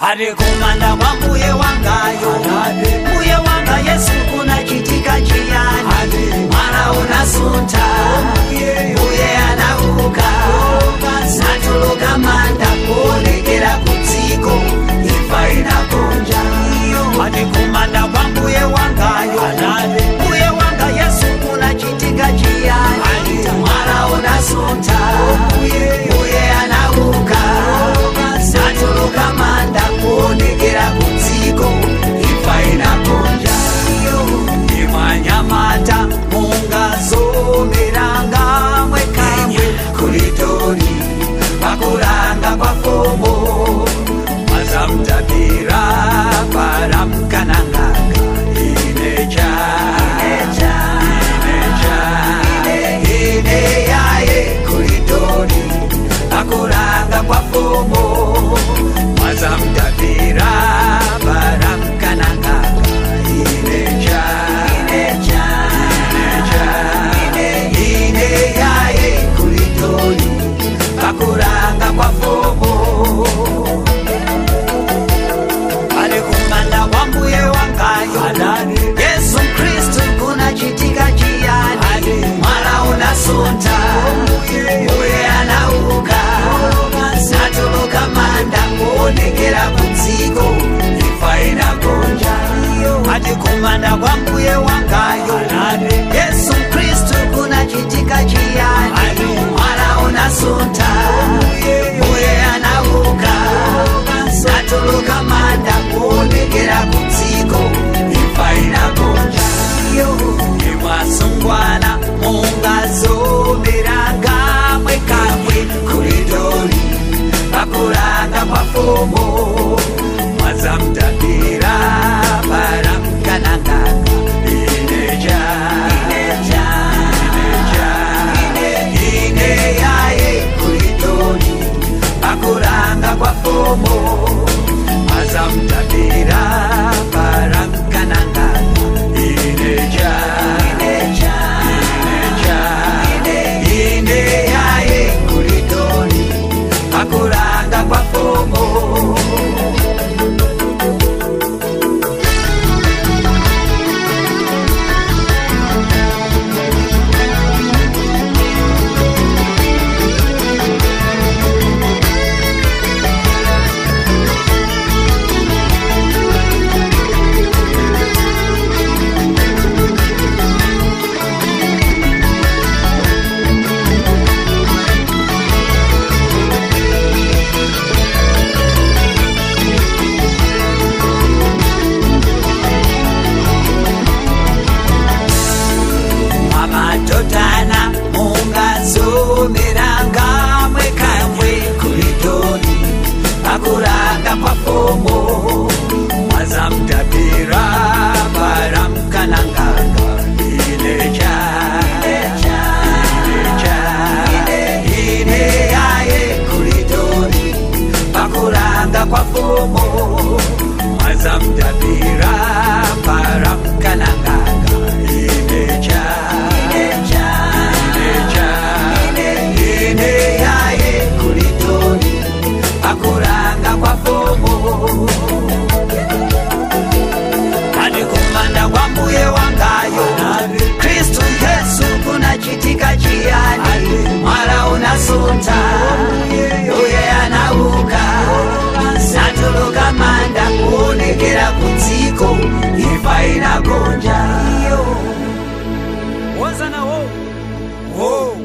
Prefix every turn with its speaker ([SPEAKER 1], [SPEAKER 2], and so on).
[SPEAKER 1] Ari kumanda kwa mbuye wangayo, mbuye wanga Yesu kunachitika chiyani, mwana unasunta, mbuye anauka, natuluka manda kuonekera kudziko, imfa inagonja. Ari kumanda kwa mbuye wangayo, mbuye wanga Yesu kunachitika chiyani, mwana unasunta, mbuye anauka, natuluka manda kuonekera kudziko, imfa inagonja. Imwanyamata mungazomeranga mwekamwe kulitori pakuranga kwa fomo mazamtabira paramkanangaka inecha inecha ine yaye kulitori pakuranga kwa fomo mazamtabira paramkanangaka inecha inecha ine yaye kulitori pakuranga kwa fomo. Ari kumanda kwa mbuye wangayo, Yesu Kristu kunachitika chiyani, mwana unasunta, mbuye anauka, natuluka manda kuonekera kudziko, imfa inagonja. Ari kumanda kwa mbuye wangayo, Yesu Kristu kunachitika chiyani, mwana unasunta, mbuye anauka, natuluka manda kuonekera kudziko, imfa inagonja. Imwasungwana mungazomeranga mwekamwe kulitori pakuranga kwa fomo mazamtabira paramkanangaka inecha inecha ine yaye kulitori pakuranga kwa fomo mazamtabira paramkanangaka inecha inecha ine yaye kulitori pakuranga kwa fomo. Mamatotana mungazomeranga mwekamwe kulitori pakuranga kwa fomo mazamtabira paramkanangaka inecha inecha ine yaye kulitori pakuranga kwa fomo mazamtabira paramkanangaka inecha inecha ine yaye kulitori pakuranga kwa fomo. Ari kumanda kwa mbuye wangayo, Kristu Yesu kunachitika chiyani, mwana unasunta, mbuye anauka, natuluka manda kuonekera kudziko, imfa inagonja.
[SPEAKER 2] Wozana wo wo.